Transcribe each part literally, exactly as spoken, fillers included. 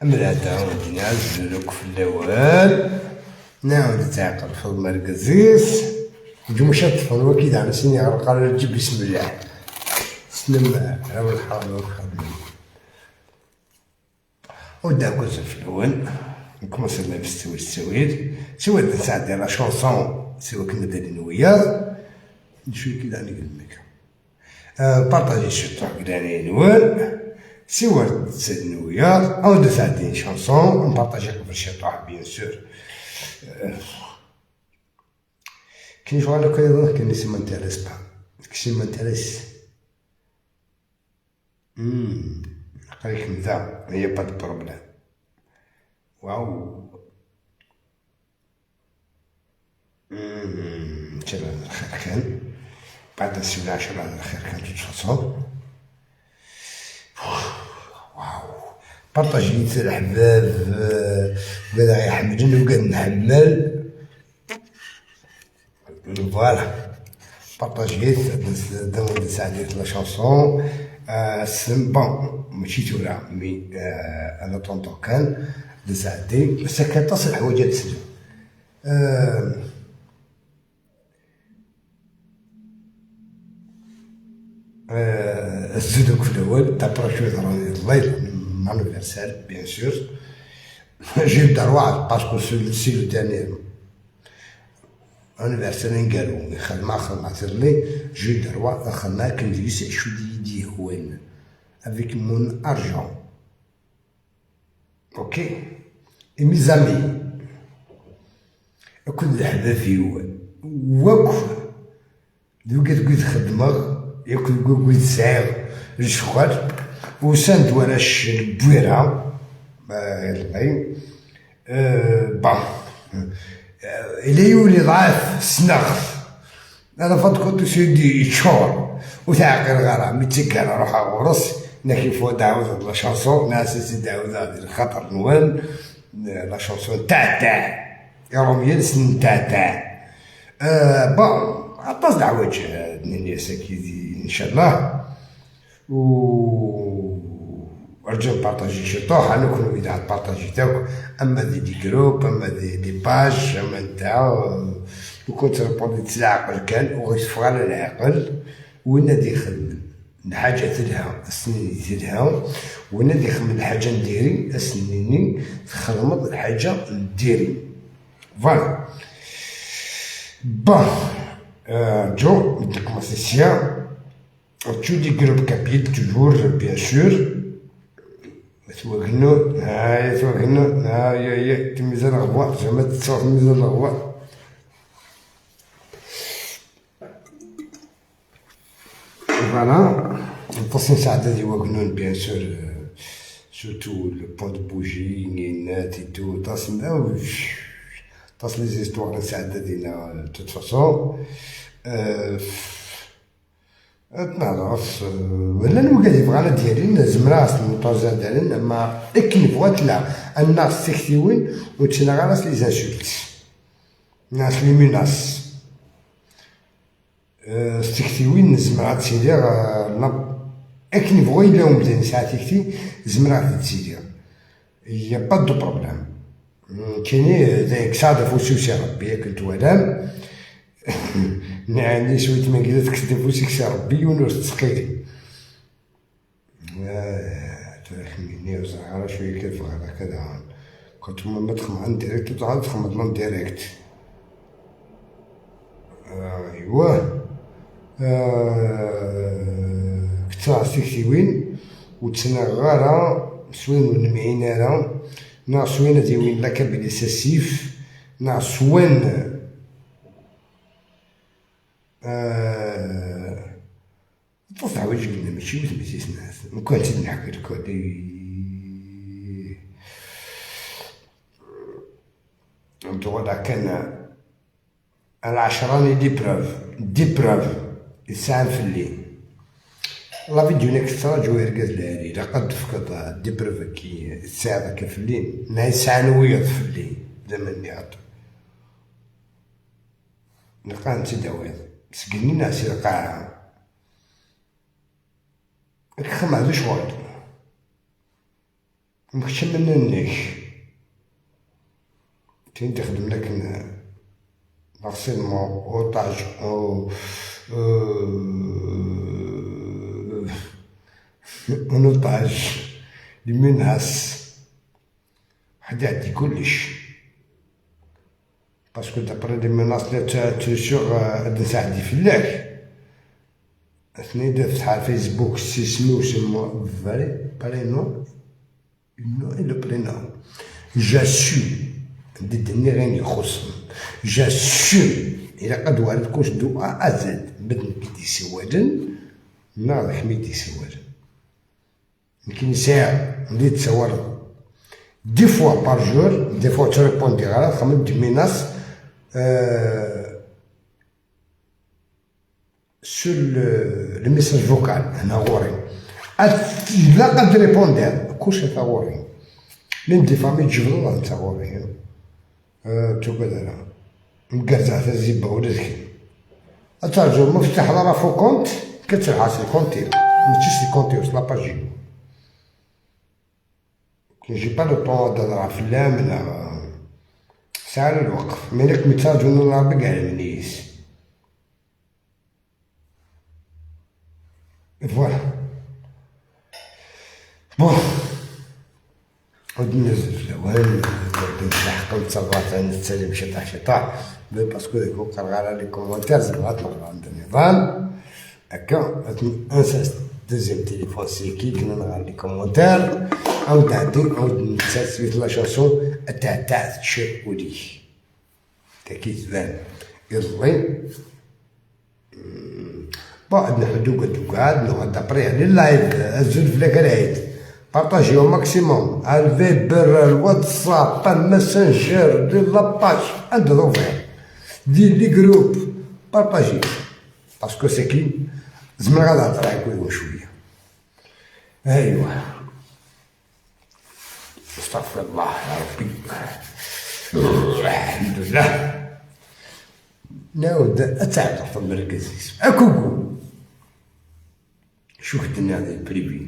Amrata, ddin azul akk fell-awen. Nɛawed ad tɛeqel Faḍma argaz-is. Ǧumuc ad ṭṭfen waki daɣen sin yeɣreq ara lǧib, bismillah. Tessnem, raw lḥerma akk xedmen. Ur d-akk azul fell-awen. Nkumaṣi live s ttawil s ttawil. Siwa d-nesɛeddi la chanson, siwa akken ad alin wiyaḍ. D acu i k-id-ɛni gelmek? Partaji ciṭuḥ deg leɛnaya-nwen. Siwa d-ttadin wiyaḍ. Aw d-sɛeddin chanson, npartaji qbel ciṭuḥ, bien sûr. Euh, كاين شغل هكا يظن كاين اللي سي مانتيريس با. داكشي مانتيريس. امم قالك نتا، هي با دو بروبليم. واو. امم شرا الخير كان. بعد نسيب العشرة على الخير كان، تو فاصون. واو. بارطاجيت الحباب، آه، وقاعد يحملن وقاعد نحمل. فوالا. بارطاجيت، داود سعديت لا شانسون. آه، سم، بون، ماشي تورا، مي، آه، انا طونطون كان، داود سعدي، بس كان تصل حوايج تسجل. آه، آه، الزدوك في الأول، تاع بروشو يضرب الليل، مانيفرسال، بيان سور. جي دروا باسكو سي، سي لو داني انيفرسال نقالو، خدمة، خدمة تيرلي، جي دروا، خدمة كنديس شو دي، دي هوين. افيك مون ارجون. اوكي. اي ميزامي، اكد الحبابيو، واك دوك تقول خدمة، ياك تقول قول سعير الشغل، وسند ولا الش-، البويرة، آه، الله. آه، با. آه، إلا يولي ضعيف سنغ. أنا فض كنت سيدي يتشور. وتعقل غرام، يتسكر روح غرس. نكي فو داوود لا شانسون، ناس سي داوود هذه الخطر نوال. لا شانسون تاع تاع. يا روميال سن تاع تاع. آه، بون، عطاس دعوات، آه، نيني ساكيدي، إن شاء الله. و أرجو بارطاجي شي طوح، أنا كون إذا بارطاجي تاك، أما دي، دي جروب، أما دي، دي باج، أما نتا، وكنت ريبوندي تسع عقل كان، وغير فغال العقل، وين دي خدمة. الحاجة تلها، السنين تلها، وين دي خدمة الحاجة نديري، السنين تخدمت الحاجة نديري. فوالا. بون. آه، جو، ديك ماسيسيا. Tu dis groupe kabyle toujours, bien sûr. Twagnu, ah, twagnu, ah, ya, ya, تميزة الغبوة، زعما تصور تميزة الغبوة. Voilà. تصل سعادة دي وقنون، bien sûr. Surtout le pont de bougie, نينات et tout. تصل، تصل les histoires سعادة دينا، de toute façon. آه، تنعرف، آه، ولا نوقع يبغى على ديالين، زمرا أصل المطازة ديالين، أما إكن بغات لا، الناس تكتيوين، وتشنا غير les insultes. ناس les menaces. آه، ستكتيوين نزمر عاد سيدي، آه، نب-، أكن بغي لهم دين ساعة تكتي، زمر عاد سيدي. Il y a pas de problème. كيني ذاك سعد فوسوسي ربي، ياك انت ولام. نعني شوية ما قلت كنت فوسك سي ربي ونور تسقيلي. آه، ترحميني وزعرا شوية كيف غير هكذا. كنت ما تخمم عن ديريكت، وتعرف تخمم من ديريكت. آه، ايوه. آه، كنت عرفتي كتي وين؟ وتسنى غارة، سوين ونمعين أنا. نا سوين هذه وين لا كابيلي ساسيف. نا سوين. آه، تصح وجه لنا ماشي وثمسيس ناس. ما كنتش نحكي لك هذه. انتو هذا كان العشرة ني دي بروف، دي بروف يسعى فلي. لا فيديو نيك تراجو يرقد لهالي، لا قد فقد دي بروف كي يسعى كفلي، ما يسعى نويض فلي، زمن يعطي. نلقاه نتي داويض، سقني ناسي القاعة. الخدمة هذا شغل. Mkeččmen nnek. Tin d-ixedmen akken, harcèlement, otage, o-, euh, en otage, les menaces. Ḥedd iɛeddi kullec. Parce que d'après les menaces, la tu, tu es sûr, euh, ad nsaɛdi fell-ak. Atni d afetḥ ar Facebook, s isem-iw, s isem-iw, vrai prénom. Non, il le prénom. J'assume. Di d-nniɣ ayen ixuṣṣen. J'assume. Ilaq ad d-tuɣaleḍ kuc du A à Z. Ma d nekk i d-isawalen, neɣ d kemm i d-isawalen. Nekkini sɛiɣ, di d-tsawaleḍ dix fois par jour, des fois ur ttrépondiɣ ara, txemmem-d menace, euh, sur le, le message vocal, hna ɣur-i. Ad, ilaq ad répondiḍ, kullec ata ɣur-i. Même des familles tjebdeḍ anta ɣur-i. Euh, ur ttagad ara. Mgerzeɣ tazibba ula d kemm. Ad terǧuḍ ma ur teftiḥeḍ ara faux compte, ad telḥa s lkonti-w. Mačči s lkonti-w, s la page-inu. J'ai pas le temps ad hedreɣ fell-am, neɣ, euh, sɛiɣ lweqt. Mi nekk mi ttraǧun Rebbi deg ɛilmen-is. Voilà. Bon. Ur d-nzul fell-awen, ur d-nleḥqen d tabrat, ad nettalim ciṭaḥ ciṭaḥ. Mais parce que deg ur qqareɣ ara les commentaires, zemreɣ ad t-nɣer anda niḍen. Akka, ad n-, ansa s deuxième téléphone, c'est qui, ad nɣer les commentaires. Ad nɛeddi, ad nettas la chanson, ad tɛedda tečča ul-ik. Tagi tban iḍelli. Bon, ad nḥudd ugad ugad, nuɣal d'après, yani live, azul fell-ak a Lɛid. Partagez au maximum, al Viber, al WhatsApp, al Messenger, di la page, anda d ubiɣ. Di les groupes, partagez. Parce que c'est qui, zemreɣ ad hedreɣ akked-wen cwiya. Aywa. Astaɣfirullah, ya Rebbi. Alḥemdulillah. Nɛawed ad tɛeddeḍ ɣef urgaz-is. Akugu. Acu k-d-nniɣ di privé?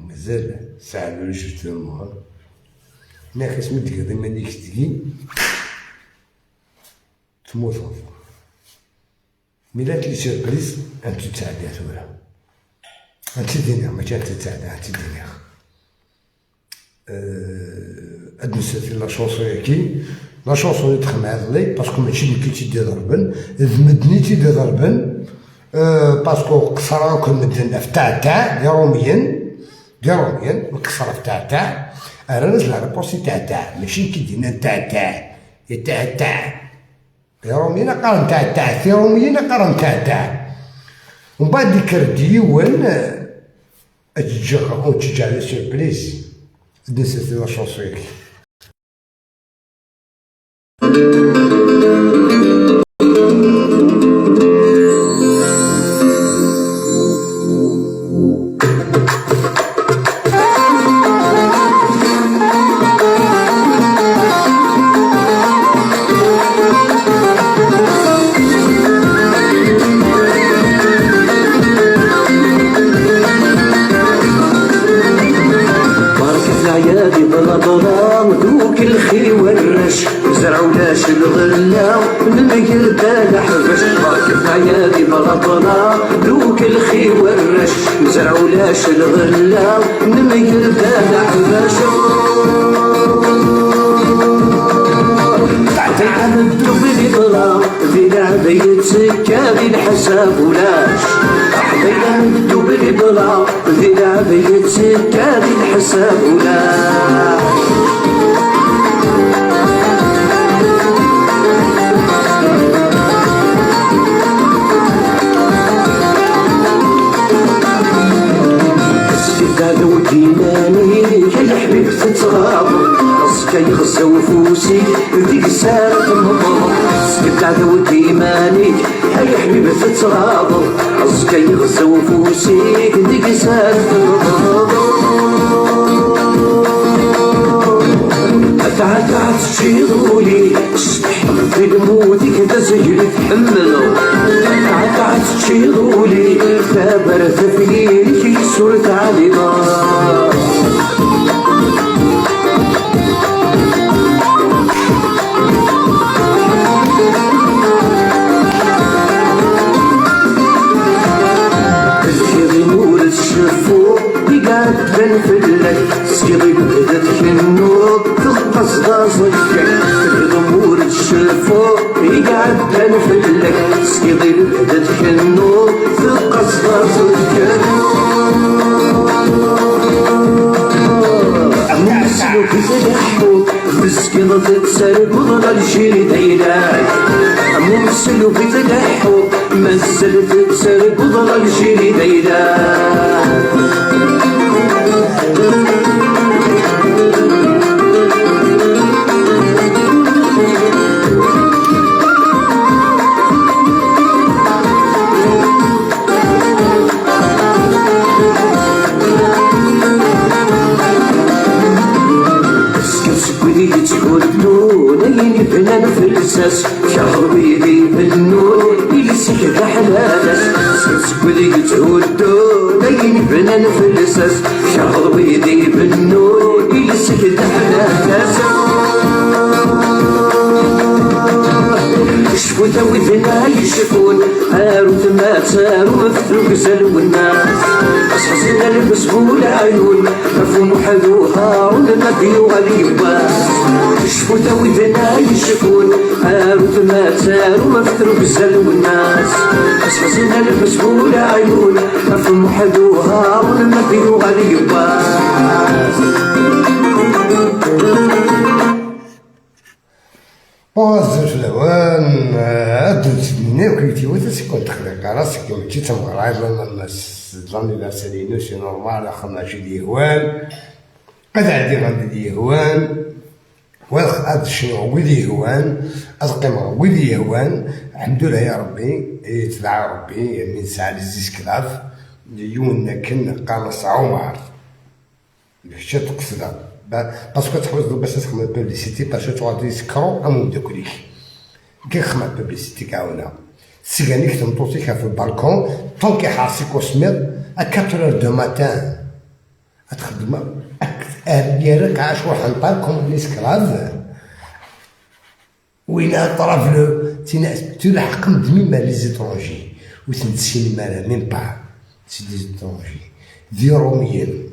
Mazal sɛan ulac d tmuɣer. Nniɣ-ak asmi d-tgiḍ iman-ik deg-i, temmuteḍ. Mi llant les surprises, ad tt-id-sɛeddiɣ tura. Ad tt-id-iniɣ, mačči ad tt-id-sɛeddiɣ, ad tt-id-iniɣ. Euh, ad d-nsel la chanson-agi. La chanson i d-xedmeɣ iḍelli, parce que mačči d nekk i tt-id-iḍerben, d medden i tt-id-iḍerben. Euh, parce que qeṣṣreɣ akk medden ɣef Taɛtaɛ, d Iṛumyen, d Iṛumyen, nqeṣṣer ɣef Taɛtaɛ. Rran-as la réponse i Taɛtaɛ, mačči nekk i d-yennan Taɛtaɛ, i Taɛtaɛ. Iṛumyen qqaren Taɛtaɛ, Tiṛumyen qqaren Taɛtaɛ. Umbeɛd ikker-d yiwen, eh, ad ǧǧeɣ, ad ǧǧeɣ les surprises. Ad d-nsel la chanson-agi. Barket leɛyad i bla bla, d ukelxi warrac. Zreɛ ulac lɣella, nemger-d ala ḥbac. Barket leɛyad i bla bla, d ukelxi warrac. Zreɛ ulac lɣella, nemger-d ala ḥbac. Teɛtay am ddub di ṭṭlam, di leɛba yettekka, di leḥsab ulac. Aḥbay am ddub di ṭṭlam, di leɛba yettekka, di leḥsab ulac. Sgedɛeḍ deg iman-ik, a leḥbib tettɣaḍeḍ. Aẓekka yeɣza ufus-ik, deg-s ara temmteḍ. Sgedɛeḍ deg iman-ik, ay aḥbib tettɣaḍeḍ. Aẓekka yeɣza ufus-ik, deg-s ara temmteḍ. Ata, ata, teččiḍ ul-ik, tsetḥiḍ di lmut-ik, d azegli tḥemmleḍ. Ata, ata, teččiḍ ul-ik, tabertaf yir-k, yes-s ur teɛlimeḍ. Ɛeddan fell-ak, syiḍ ibedd tkennuḍ, teɣɣazeḍ aẓekka, tebdum ur tceffuḍ, i ɛeddan fell-ak, syiḍ ibedd tkennuḍ, teɣɣazeḍ aẓekka. Am umeslub i tleḥḥuḍ, tezgiḍ tettarguḍ Lalǧiri d ayla-k. Am umeslub i tleḥḥuḍ, mazal tettarguḍ Lalǧiri d ayla-k. Seg wid i yetthuddun ayen bnan fell-as, kerheḍ wid ibennun iles-ik d aḥlalas. Seg wid i yetthuddun ayen bnan fell-as, kerheḍ wid ibennun iles-ik d aḥlalas. Cfut a widen ay icfun, arut ma tarum ɣef trugza Lwennas. Aseḥzin a lbesbul ɛyun, ɣef Muḥ d Uharun ma d-yuɣal yiwwas. Cfut a widen ay icfun, arut ma tarum ɣef trugza Lwennas. Aseḥzin a lbesbul ɛyun, ɣef Muḥ d Uharun ma d-yuɣal yiwwas. Bon, azul fell-awen, eh, ad d-nsellem akk i tiwet, seg ur texliq ara, seg mačči d tameɣra, iḍelli, am ass d l'anniversaire-inu, c'est normal, axxam mačči d yehwan, ad ɛeddiɣ anda d yehwan, walaɣ ad cnuɣ wid yehwan, ad qqimeɣ wid yehwan, alḥemdullah ya Rebbi, yetbeɛ Rebbi, mi nesɛa les esclaves, yiwen akken qqaren-as Ɛumar. Kečč ad tqesdeḍ. Ba-, parce que tḥewwseḍ bac ad txedmeḍ publicité, parce que tuɣaleḍ d isekru am umeddakel-ik. Kif xedmeɣ publicité, k-ɛawneɣ. Sgan-ik tmeṭṭut-ik ɣef lbalkun, tant iḥers-ik usemmiḍ, à quatre heures du matin. Ad txedmeḍ, ad yerr-ik ɛacuḥ n ṭar comme un esclave. Win ad ṭrablu, tina, tu lḥeqq-, même les étrangers, ur ten-tessinem ara, même pas, c'est des étrangers. D Iṛumiyen,